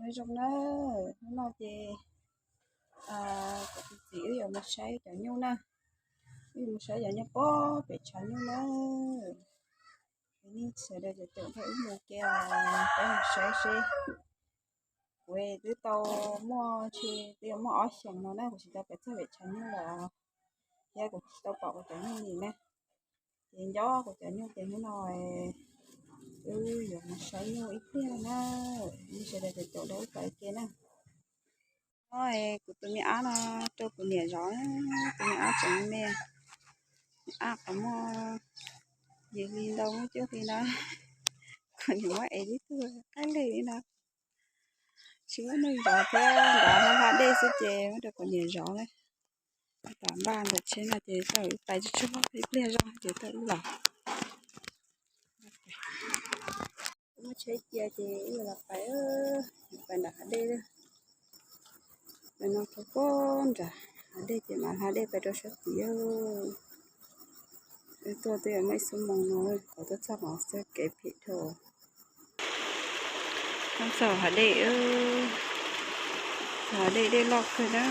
Nyob zoo na, hnub no ces kuv tus txiv wb yuav mus saib cov nyuj na, wb yuav mus saib cov nyuj puag pem tshav nyuj na. Nej sawv daws caum caum nrog wb mus ke, peb mus saib seb. Kuv twb tau muaj, twb yuav muaj ob xyoos no na kuv tsis tau pais txog pem tshav nyuj lawm, thiab kuv tsis tau pom kuv cov nyuj li na. Ces nco kuv cov nyuj ces hnub no wb yuav mus saib nyuj ib pliag na. Nej sawv daws caum caum nrog wb pais ke na. No kuv tus me ab no rau kuv niam zov, tus me ab tseem me, ab qhov muag yws hli ntau muaj cuaj hli no, kuv niam muab ev tib tug qaib leg li no. Tsis muaj neeg zov thiab, nrad hla hla dej xwb ces muab rau kuv niam zov na. Tom npaj ntawm tsheb no ces tau wb pais tsuag tsuag ib pliag zog ces tau wb los. Muaj tsheb cia ces wb los pais, pais nram hav dej. Pais no rau puag nram hav dej ces mam hla dej pais rau sab tid. Wb tuaj twb yuav muaj ib xuab moos no, qhov tuaj txog qhov xwb kev phem dhau. Tuaj txog hav dej, hav dej dej loj kawg na,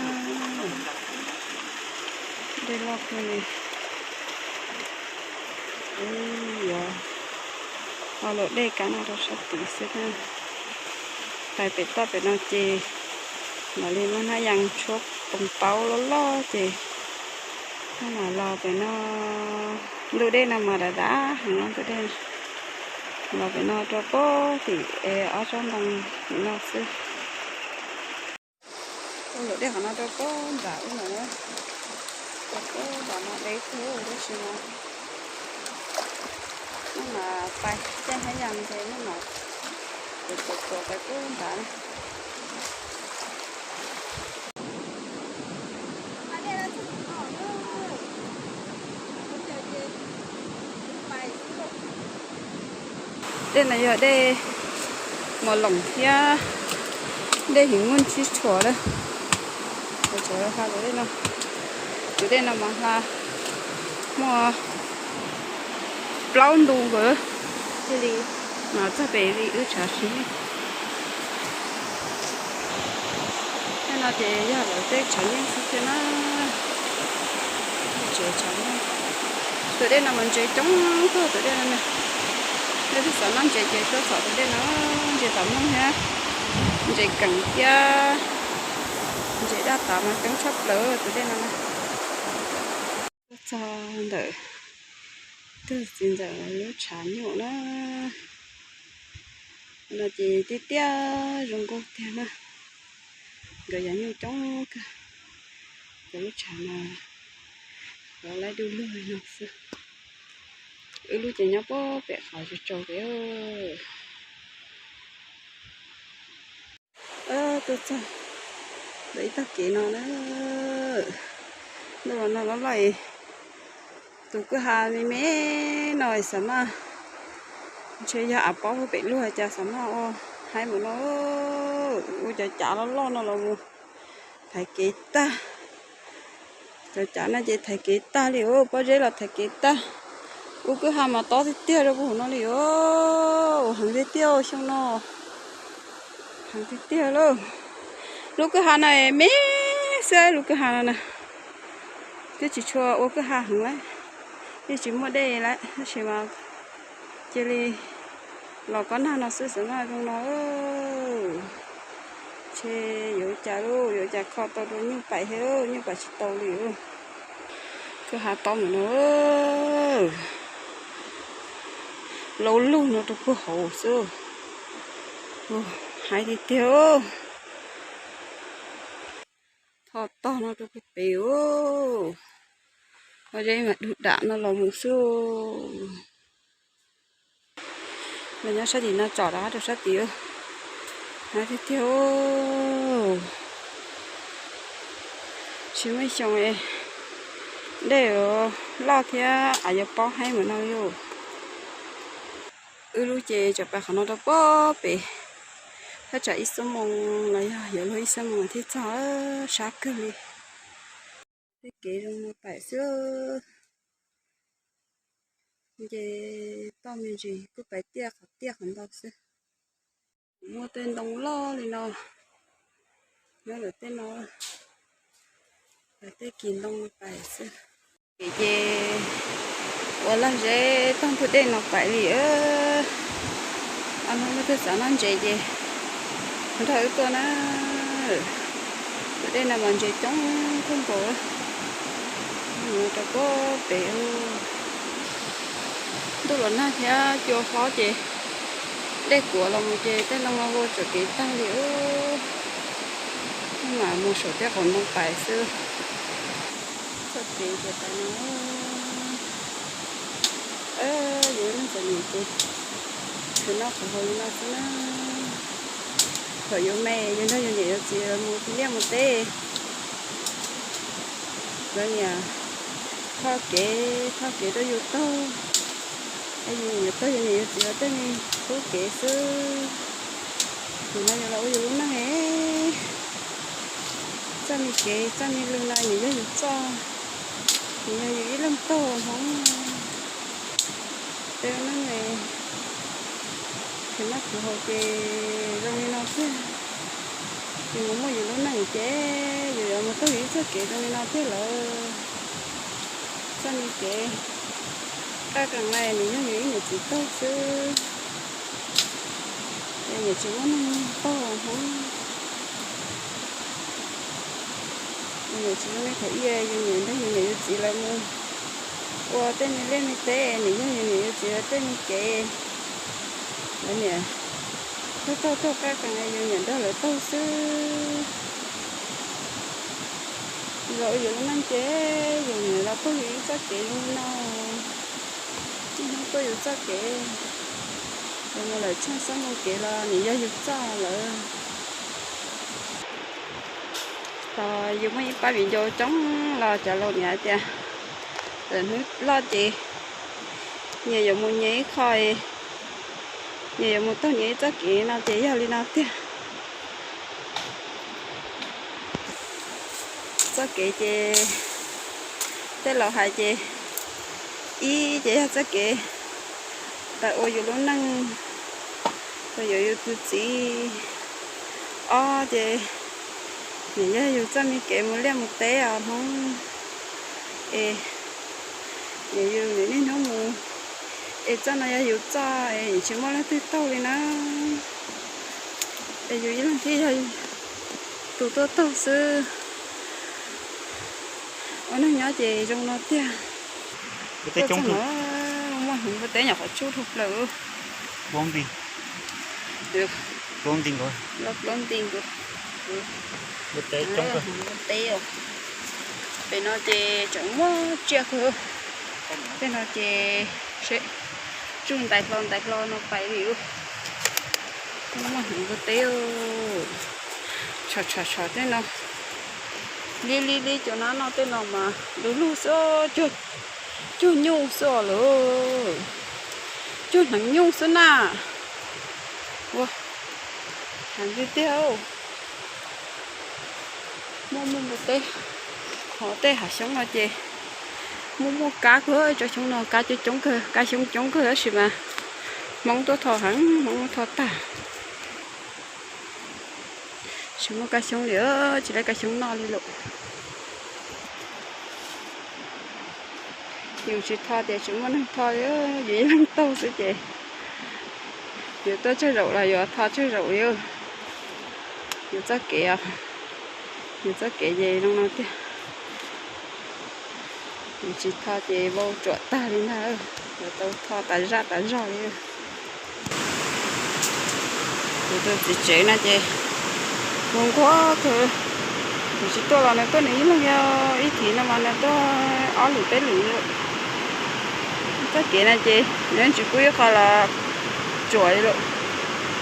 dej loj kawg li. Yuav ho luam dej kav no rau sab tid xwb na. Pais pem toj pem no ces mam li muab hnab yas tshuab poos paub loj loj ces mam los pem no. Ntu dej no mas dav dav heev no, ntu dej no. Los pem no rau puag tim es ob tsob ntoo tim no xwb. Ua luam dej qhov no rau puag nram ub no, rau puag nram no deb kawg tab sis mas nej mam pais caij hnab yas ces nej mam tuav tuav tuav pais puag nrad na. Dej no yog dej mos loos thiab dej him muaj tsib tshuam lawm. Tus dej no, tus dej no mas hla muaj plaub ntu nkaus thiaj li mas txog pem li wb tshav siv. Tej no ces yog lawv tej tshav nyuj xwb thiab na. Tsev tshav nyuj. Tus dej no mas ntses coob kawg tus dej no na. Yog twg xav noj ntses ces tuaj txhom tus dej no, ntses tam muj thiab, ntses keem thiab, ntses daj tav mas coob tshaj plaws tus dej no na. Tuaj txog ntawm tus txiv ntxawm lub tshav nyuj na. No ces tiaj tiaj zoo nkauj tiag na. Nkawd cov nyuj coob kawg. Nkawd lub tshav no, nkawd laib du lug no xwb. Wb lub ces nyob puag pem qhov tsaus tsaus pem. Tuaj txog ntawm ib tog kev no na. Ntuj los no loj loj es tus kwj ha me me no xav mas ntshe yog av pob puag pem luag cas xav mas ua haib mus no. Ua cov cav loj loj no los mus thaiv kev tag. Cov cav no ces thaiv kev tag li os, pob zeb los thaiv kev tag. Ua kwj ha mas tob tiag tiag rau puag hauv no li os, heev tiag tiag xyoo no. Heev tiag tiag lauj. Lub kwj ha no me xwb, lub kwj ha no na. Twb tsis tshua ua kwj ha heev lawm, yeej tsis muaj dej lawm tab sis mas cia li los kob nag no xwb xav mas zoo no. Ntshe yuav ua cas lauj, yuav ua cas kho tau rau nyuj pais thiab, nyuj pais tsis tau li. Kwj ha tob mus no, laub lug no rau puag hauv xwb. Haib tiag tiag. Tho tog no rau puag pem os. Pob zeb mas dug dam no los mus xwb. Los nyob sab tim no tsom rov qab rau sab tid. Haib tiag tiag. Tsis muaj xyoo dej loj thiab av yuav pob haib mus no li. Wb lub ces tsom pais qhov no rau puag pem, thaj tsam ib xuab moos los yog yuav luag ib xuab moos thiaj txog, sab kawg li. Tej kev zoo no pais xwb, nce toj me ntsis kuj pais tiaj qhov tiaj qhov ntau xwb. Muaj tej ntoo loj li no, nyob lawm tej no, lawv tej kis ntoo pais xwb. Ces ua laj zeb taug tus dej no pais li. Ob hnub leej twg xav noj ntses ces nrog wb tuaj na. Tus dej no mas ntses coob kawg nkaus. Mus rau puag pem, ntuj los nag thiab cua hlob ces dej kuav los mus ces tej ntoo no vau tsuam kev tag li. Mas mus saum tej qhov ntoo pais xwb. Txoj kev ces pais no. Yus neej txom nyem ces khwv noj khwv haus li no xwb na. Thaum yus me yus nrog yus niam yus txiv mus liaj mus teb, lawv niam thoj kev, thoj kev rau yus taug, es yus niam taug yus niam yus txiv lawv tej me txoj kev xwb. Nim no yus los ua yus lub neej, txoj me kev txoj me lw no nws yog yus txoj, nws yog yus ib leeg taug Hmoob tej lub neej. Khwv noj khwv haus ces zoo li no xwb. Yus mus muaj yus lub neej ces yus yuav mus taug yus ib txoj kev zoo li no tiag lawm. Txoj me kev qaj qees no nws yog yus ib niam txiv taug xwb, es niam tsis muaj neeg taug Hmoob. Yus niam tsis zoo li thaum ub, yus niam nrog yus niam yus txiv lawv mus ua tej me liaj me teb, nws yog yus niam yus txiv lawv tej me kev. Lawv niam taug taug taug qaj qees, yus niam nrog lawv taug xwb. Los ua yus lub neej ces yus niam los taug yus ib txoj kev zoo li no. Ib hnub tuaj yus txoj kev, yus mus lawm tsheej xab moo kev los nws yog yus txoj lawm. Thaum yus muaj ib pab viv ncaus coob los cov laus niam hais tias, lawm hnub loj ces nyias yuav mus nyias ib qho, nyias yuav mus taug nyias ib txoj kev no ces yog li no tiag. Txoj kev ces tej laus hais ces ib ces yog txoj kev tawm ua yus lub neej, tawm yuav yus tus txiv. Ob ces nws yog yus txoj me kev mus liaj mus teb os Hmoob. Es nws yus niaj hnub mus, es txoj no yog yus txoj es tsis muaj leej twg taug li na. Es yus ib leeg thiaj yog tus tuaj taug xwb. Ua neeg nyob ces zoo no tiag. Muaj hneev npua teb nyuam qhuav tsuj dhau plaws. Plaub nti nkaus. Hneev npua teb os. Pem no ces tseem muaj tsiaj kawg. Tej no ces tsuj ntais hlo ntais hlo no pais li. Muaj hneev npua teb, tshom tshom tshom tej no. Li li li cov nab no tej no mas du lug xwb, cuag nyuj xwb os lawm. Cuag hneev nyuj xwb na. Ua, heev tiag tiag. Muaj muaj npua teb, qhov tej hav xyoob no ces muaj muaj kab kawg, tsob xyoob no kab coob coob kawg, kab xyoob coob kawg tab sis mas Hmoob tuaj tho heev, Hmoob tuaj tho tag. Tsis muaj kab xyoob li, tsis muaj kab xyoob noj li lawm. Yus tsis tho ces tsis muaj neeg tho li, yus ib leeg taug xwb ces yus tuaj tsawg zaum los yus tho tsawg zaum li. Yus txoj kev, yus txoj kev ces zoo no tiag. Yus tsis tho ces vau tsuam tag li ntag, yuav tau tho tas zaj tas zog li. Kuv tus txiv tsev no ces mus nquag kawg, kuv tsis tuaj los nws tuaj nws ib leeg, yog ib thim no mas nws tuaj ob lwm peb lwm li. Txoj kev no ces nws tsis pub ib qho los tsuam li lawm,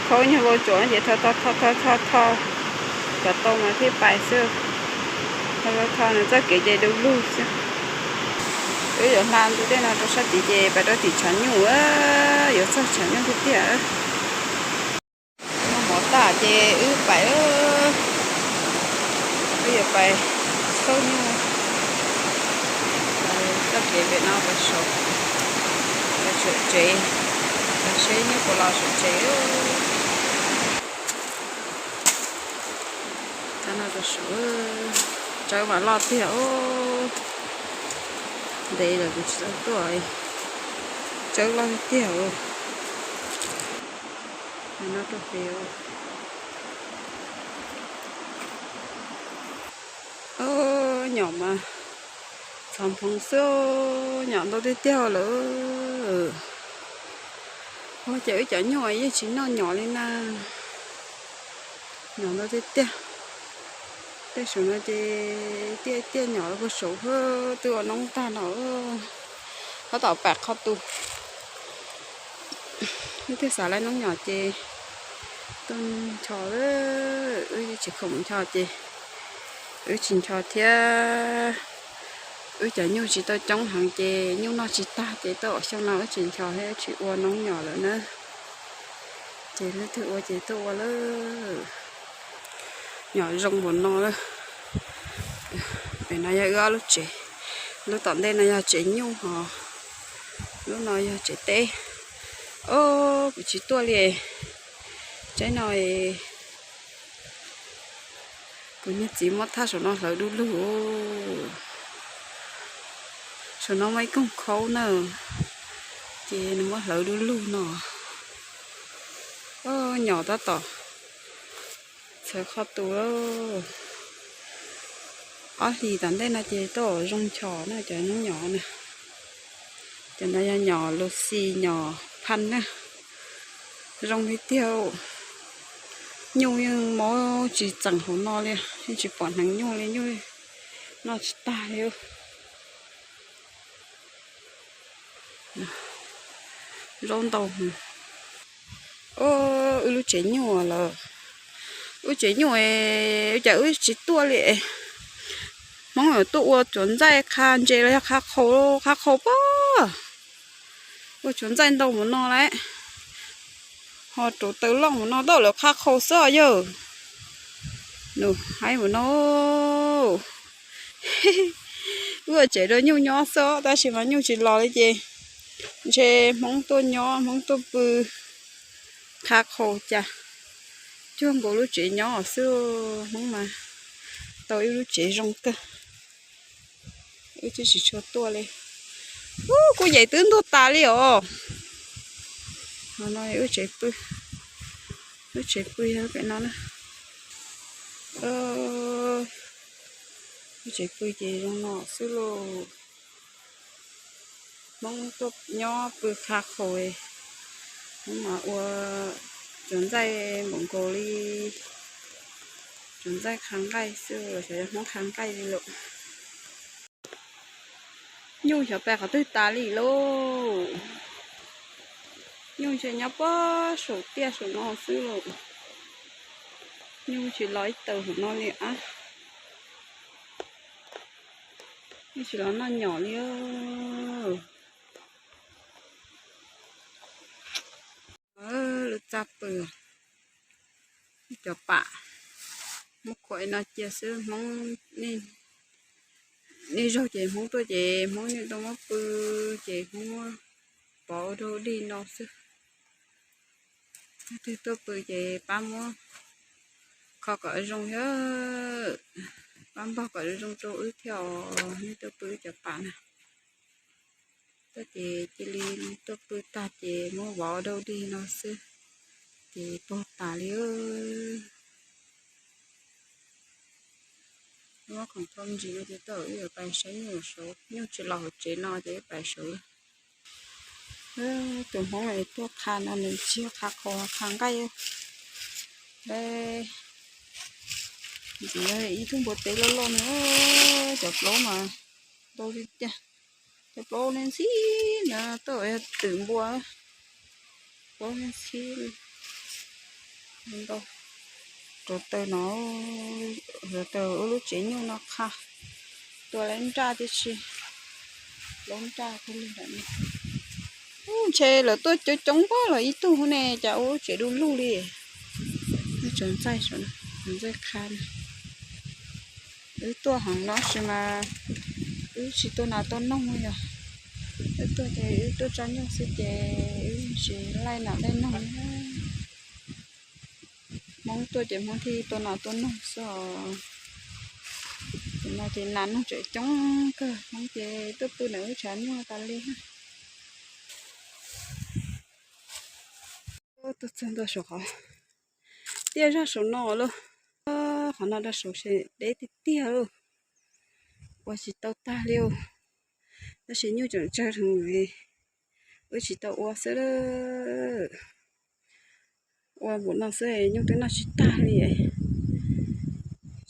khau nyuag vau tsuam ces tho tho tho tho tho kom tau mas thiaj pais xwb. Tho tho tho nws txoj kev ces du lug xwb. Wb yuav hla ntu dej no rau sab tid ces pais rau tim tshav nyuj, yuav txog tshav nyuj tiag tiag. Noj mov tas ces wb pais, wb yuav pais xauj nyuj. Txoj kev pem no pais saum, pais saum tsev, pais seb nyuj puas los saum tsev. Saum tsawb mas loj tiag os. Ntev lawm kuv tsis tau tuaj, tsawb loj tiag tiag. Nyob rau pem. Nyom mas txhov nphoo xwb, nyom ntau tiag tiag lawm. Ua cas wb cov nyuj yeej tsis noj nyom li na. Nyom ntau tiag tiag. Tej saum no ces tiaj tiaj nyom puag saum, twb ua noob tag no. Tab tom pam qho tus. Leej twg xav laij noob nyom ces tuaj ncho, wb tsis khoom ncho ces wb tsis ncho thiab. Wb cov nyuj tsis tau coob heev ces nyuj noj tsis tag ces tuaj, xyoo no wb tsis ncho thiab, wb tsis ua noob nyom lawm na. Ces leej twg ua ces tuaj ua lawm. Nyom zoo npaum no lawm. Pem no yog wb ob lub tsev. Lub tom ntej no yog tsev nyuj hos lub no yog tsev teb. Os, kuv tsis tuaj li. Tsev no kuv niag txiv muab thaj saum no hlawv du lug. Saum no muaj ib koog khaub na, ces nws muab hlawv du lug no. Nyom tab tom txhawv qhov tus. Ob hlis tom ntej no ces tuaj zoo ncho na cov noob nyom na. Cov no yog nyom Lucy, nyom Phaj na. Zoo li tiag. Nyuj yeej mob tsis txeem hauv no li, yeej tsis pom hneev nyuj li, nyuj noj tsis tag li. Zaub ntau. Wb lub tsev nyuj lawm. Wb tsev nyuj cas wb tsis tuaj li. Hmoob yuav tuaj ua cov ntxaij qha ntses los yog qha qhaus, qha qhaus pob. Ua cov ntxaij ntau mus no lawm. Ho rauv taws loj mus no, tau lawv qha qhaus xwb os yawg. Nws haib mus no. Wb ua tsev rau nyuj nyob xwb tab sis mas nyuj tsis los li ces ntshe Hmoob tuaj nyob, Hmoob tuaj pw qha qhaus cas. Cuag nkaus lub tsev nyob xwb, Hmoob mas tau ib lub tsev zoo kawg. Wb twb tsis tshua tuaj li. Ub, kuj yaim twb ntuag tas li os. Ho no wb tsev pw, wb tsev pw yog pem no na. Wb tsev pw ces zoo no xwb lauj. Hmoob tuaj nyob pw qha qhaus, Hmoob mas ua cov ntxaij npaum nkaus li cov ntxaij qha nqaij xwb, xyov yog Hmoob qha nqaij li lawm. Nyuj xyov pais qhov twg tas li lauj. Nyuj ntshe nyob puag saum tiaj saum no xwb lauj. Nyuj tsis los ib tawm hauv no li ab. Nyuj tsis los noj nyom li. Lub txaj pw, cov pam muab khuam no cia xwb. Hmoob niaj zaug ces Hmoob tuaj ces Hmoob niaj tuaj muab pw, ces Hmoob muab pov ua dog dig no xwb. Leej twg tuaj pw ces pab muab kho kom zoo thiab, pab npog kom zoo rau wb thiab os, nej tuaj pw cov pam na. Tuaj ces cia li tuaj pw tag ces muab vov dog dig no xwb, ces pog tas li. Muab khoom thau ntsis no ces tau, wb yuav pais saib nyuj saud, nyuj tsis los hauv tsev no ces wb pais saud. Tus Hmoob tuaj qha no nws tsis yog qha qhaus, qha nqaij. Ntxiv ib tug npua teb loj loj no, cov plaub mas ntau tiag tiag. Cov plaub ne ntxhib na, twb yog twm npua, plaub ne ntxhib ntau. Rauv taws no, rauv taws ua lub tsev nyuj no qha, tua lawv nraj tib si, plaub nraj kawg li lawm. Ub, ntshe lawv tuaj coob coob pob los ib tug ne cas ua lub tsev du lug li. Cov ntxaij, cov ntxaij qha. Wb tuaj heev no sis mas wb tsis tuaj nas tuaj noog yog. Wb tuaj ces wb tuaj tso nyuj xwb ces wb tsis laij nas laij noog. Hmoob tuaj ces Hmoob thiaj tuaj nas tuaj noog xwb os. Ces no ces nas noog tseem coob kawg, Hmoob ces tuaj pw ntawm lub tshav nyuj tas li. Tuaj txog ntua saum qhov tiaj zog saum no lauj. Qhov no rau saum deb tiag tiag lauj. Ua tsis tau tag li. Tab sis nyuj tseem tsawg heev, wb tsis tau ua xwb. Ua npaum no xwb nyuj twb noj tsis tag li.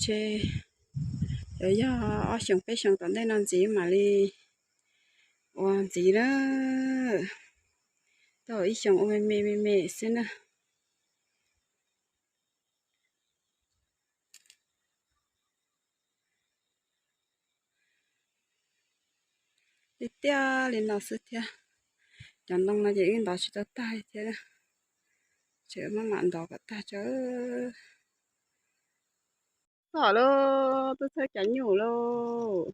Ces yuav yog ob xyoos peb xyoos tom ntej no ntxiv mam li ua ntxiv na. Tau ib xyoos ua me me me me xwb na. Tiaj tiaj li no xwb thiab. Cov ntoo no ces wb ntov tsis tau tag li thiab. Tseem maj mam ntov kom tag tso. Txog lawm, tuaj txog cov nyuj lauj.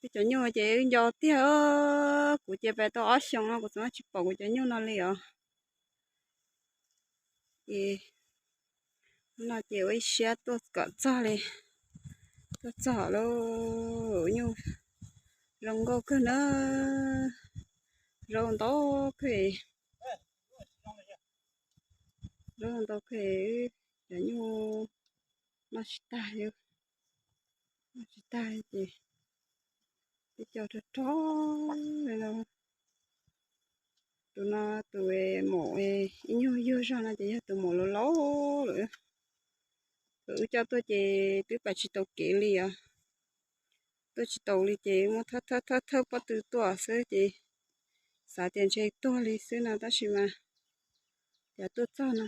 Wb cov nyuj ces wb nco tiag. Kuv cia pais tau ob xyoos no kuv txawm tsis pom kuv cov nyuj no li os. Ces no ces ua ib siab tuaj kom txog li. Tuaj txog lauj, nyuj zoo nkauj kawg na. Zaub ntau kawg. Zaub ntau kawg, cov nyuj noj tsis tag li. Noj tsis tag ces tib co rog rog li no. Tus no tus maum ib nyuag yuag zog no ces yog tus maum laus laus lawm. Thaum wb coj tuaj ces twb pais tsis tau kev li os. Tuaj tsis taus li ces muab thawb thawb thawb thawb pob tw tuaj xwb ces xav tias ntshe tuag li xwb no tab sis mas cas tuaj txog no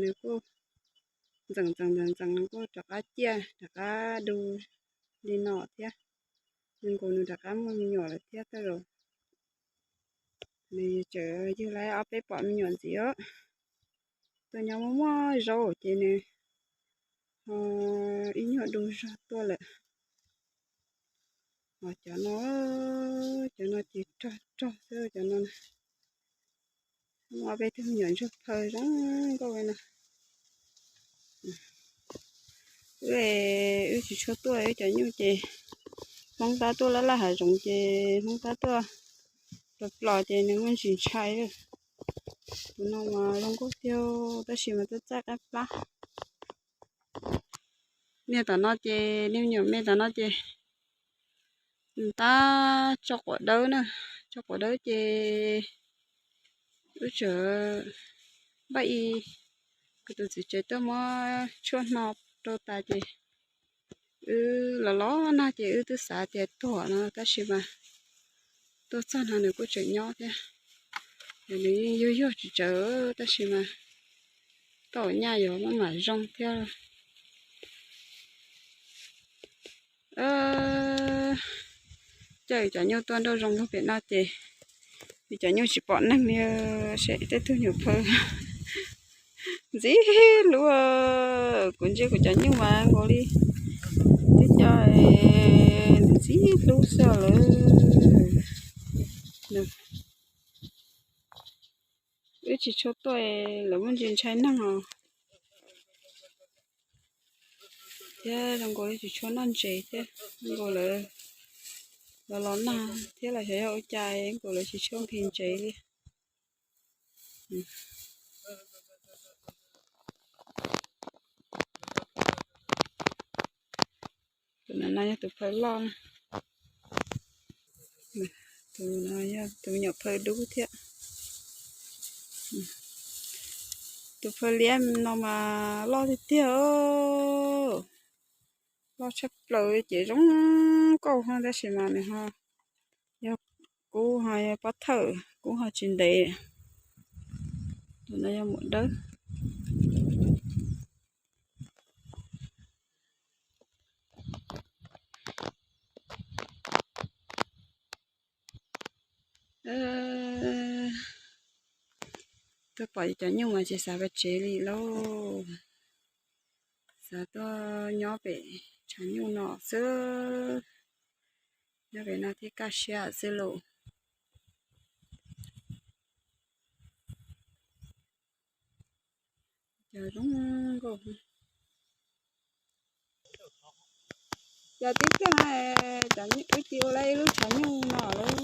nws kuj ntxeem ntxeem ntxeem ntxeem, nws kuj rov qab ciaj rov qab du li no thiab. Nws nkaus nws rov qab muaj me nyuam lawm thiab tej zaum. Nws tseem yug lawm ob peb pom me nyuam ntxiv os. Tuaj nyob muaj muaj zaub ces nws ho ib nyuag du zog tuaj lawm. Ho cov no, cov no ces rog rog xwb cov no. Muaj ob peb tug me nyuam ntsuag phaw zoo nkauj li no. Wb, wb tsis tshua tuaj wb cov nyuj ces Hmoob tab tuaj laj laj hav zoov ces Hmoob tab tuaj plos plos ces nws muaj ntsis ntshai. Tus no mas zoo nkauj tiag tab sis mas tuaj txaij qab plab. Niag tom no ces niag me nyuam me tom no ces tab tso quav dawb na, tso quav dawb ces wb tseem npaj ib, kuv tus txiv tsev tuaj muab tshuaj hno rau tas ces wb los los nag ces wb twb xav tias tuag no tab sis mas tuaj txog no nws kuj tseem nyob thiab. Nws yeej yuag yuag tsis tsawv tab sis mas tau nyaj yuav maj mam zoo thiab. Coj cov nyuj tuaj nrauj zoo lug pem no ces cov nyuj tsis pom neeg li, seb tej tug nyuam phaw ntxim hlub. Kuv ntsia kuv cov nyuj mas nkaus li twb cov ntxim hlub xwb lawm. Wb tsis tshua tuaj lawv muaj ntsis ntshai neeg os. Thiab zoo nkaus li tsis tshua noj ntses thiab, zoo nkaus lawv los los nag thiab los xyov yog ua cas nkaus lawv tsis tshua nqhis ntses li. Tus no yog tus phaw loj na. Tus no yog tus me nyuam phaw dub thiab. Tus phaw liab no mas loj tiag tiag, loj tshaj plaws ces zoo nkauj ho tab sis mas nws ho yog kub ho yog pob thawj kub ho tsis ntev. Tus no yog maum dawb. Tuaj pom cov nyuj mas tsis xav pais tsev li lauj. Xav tuaj nyob pem tshav nyuj no xwb. Nyob pem no thiaj kaj siab xwb lauj. Cov zoo nkauj. Cov tib tug na, cov wb cia ua lawm ib lub tshav nyuj no lawm.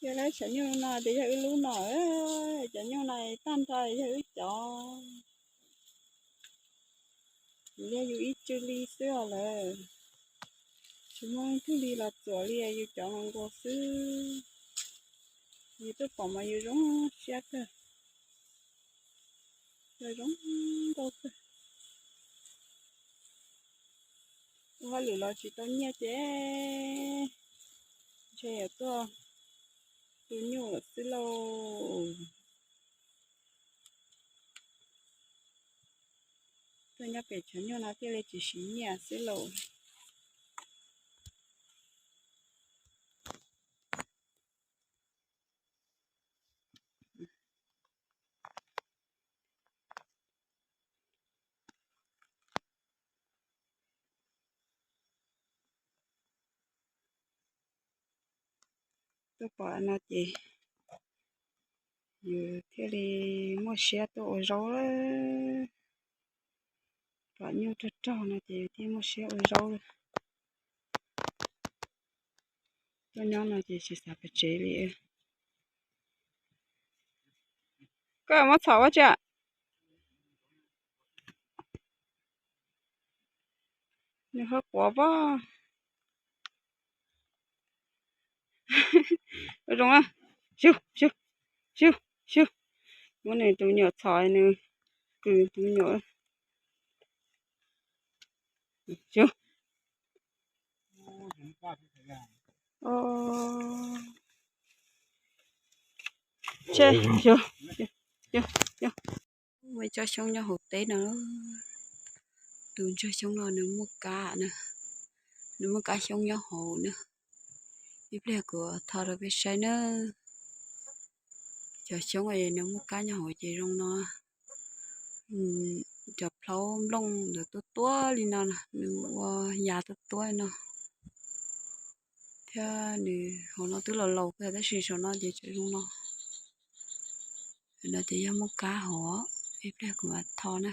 Ua lawm tshav nyuj no ces yog wb lub no, cov nyuj no tag nrho yog wb cov. Yog yus ib tsw li xwb os lawm. Tsis muaj ib tug li los txuam li, yus cov nkaus xwb. Yus tuaj pom mas yus zoo siab kawg. Zoo nkauj kawg. Ua hauj lwm los tsis tau nyiaj ces ntshe yuav tuaj tu nyuj lawm xwb lauj. Tuaj nyob pem tshav nyuj no thiaj li tsis siv nyiaj xwb lauj. Tuaj pom no ces yus thiaj li muaj siab tuaj ua zaub lawm. Pom nyuj rog rog no ces yus thiaj muaj siab ua zaub lawm. Tuaj nyob no ces tsis xav pem tsev li. Koj muab txhom ua tsi? Nws ho quav pob. Ua zoo na. Xyu, xyu, xyu, xyu. Muab nws tus me nyuam txhom, nws kws tus me nyuam. Xyu. Tseg, xyu, xyu, xyu. Muaj ib tsob xyoob nyob hauv teb no. Tus ntsuag xyoob no nws muaj kab na, nws muaj kab xyoob nyob hauv na. Ib pliag kuv tho rau peb saib na. Cov xyoob nws muaj kab nyob hauv ces zoo no. Cov plhaub nplooj ntawd tuab tuab li no, nws ua ya tuab tuab no. Thiab nws hauv no twb laus laus kawg tab sis saum no ces tseem zoo no. No ces yog muaj kab hauv, ib pliag kuv mam tho na.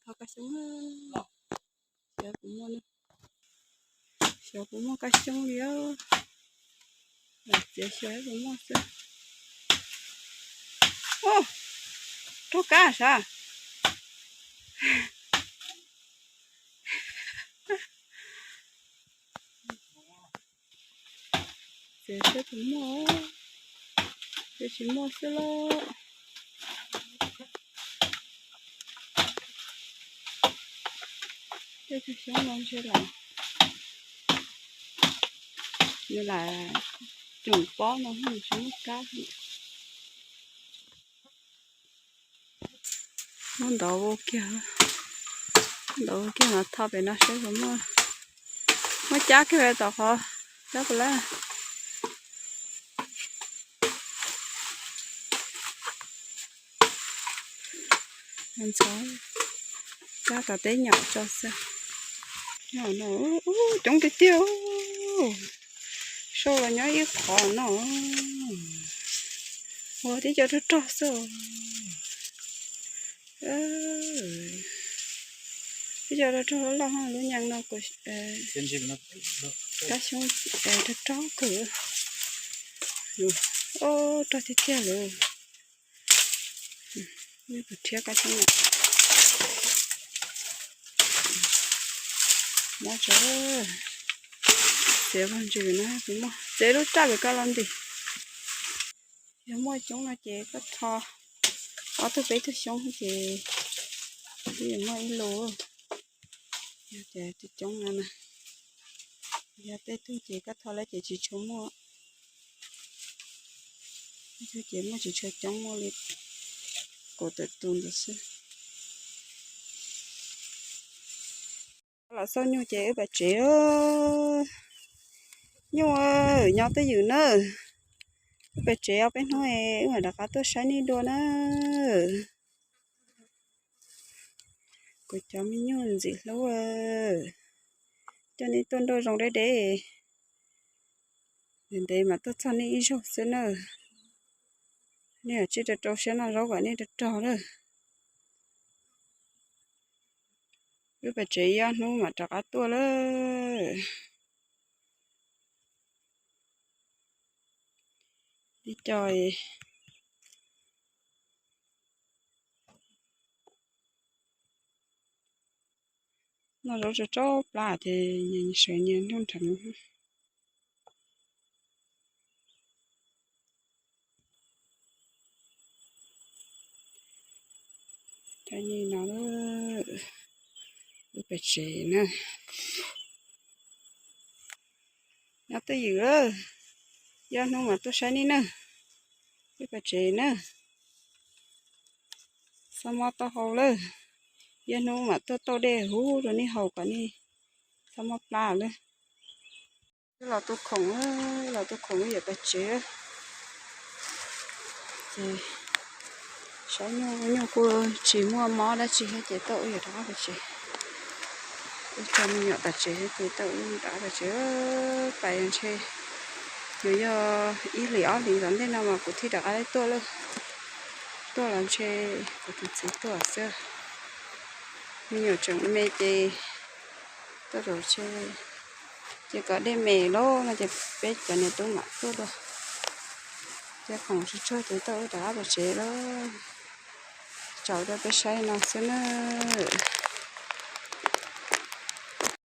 Tho kab xyoob, xyov puas muaj, xyov puas muaj kab xyoob li. Lam txiav xyov puas muaj xwb. Raug kab sav. Txiav saib puas muaj, tsis muaj xwb lauj. Tej tug xyoob no ntshe lam, nws lam tsoom pob no tsis muaj kab. Muab ntov ua kiag, ntov ua kiag mas tho pem no saib puas muaj, muab cab kiag tom qhov cab puas lawm. Ntxhov, cab tom teb nyom tso xwb. Coob tiag tiag, sau los nyob ib qho no. Ua tib co rog rog xwb. Tib co rog rog loj loj, lub nyees no kuv, kab xyoob rog rog kawg. Ob, rog tiag tiag lawm. Kuv rhiab kab xyoob na. Mob tso, txiav vag ntsis no kuv muaj, txiav lub raj pem ko los ntim. Yog muaj coob no ces koj tho ob tug peb tug xyoob ces twb yuav muaj ib lus. Yog tias coob coob no na, yog tej tug ces koj tho lawm ces tsis tshua muaj. Tej tug ces muaj tsis tshua coob, muaj li kaum tawm tus ntawd xwb. Los xauj nyuj ces wb pem tsev. Nyuj, nyob twj ywm na. Wb pem tsev ob peb hnub wb mam rov qab tuaj saib nej dua na. Kuv cov me nyuj ntxim hlub, coj nej tuaj nrog zoo deb deb. Ntev ntev mas tuaj txog nej ib zaug xwb na. Nej tsij rau rau siab noj zaub kom nej rog rog lawm. Wb pem tsev ib ob hnub mam rov qab tuaj lawm. Tib co noj zaub tsaus tsaus plab ces sawv nyias noj nrheev. Cov no, wb pem tsev na. Nyob twj ywm, ib ob hnub mam tuaj saib nej na. Wb pem tsev na. Txhob mob taub hau lawm. Ib ob hnub mam tuaj tauj dej huv rau nej haus kom nej txhob mob plab lawm. Wb los tu khoom, los tu khoom wb yuav pem tsev. Ces saib nyuj, nyuj kuj tsis muaj mob dab tsi thiab ces tauj wb yuav rov qab pem tsev. Wb tso me nyuam pem tsev ces tauj wb rov qab pem tsev. Pais ntshe yuav yog ib hlis ob hlis tom ntej no mas kuv thiaj rov qab tuaj lawm. Tuaj los ntshe kuv tus txiv tuaj xwb. Me nyuam tseem me ces tuaj zaum ntshe ces kom dej me lawm no ces peb cov niam tub mam tuaj dua. Ces khoom tsuag tsuag ces tauj wb rov qab pem tsev lawm. Tsaus rau peb saib no xwb nawb.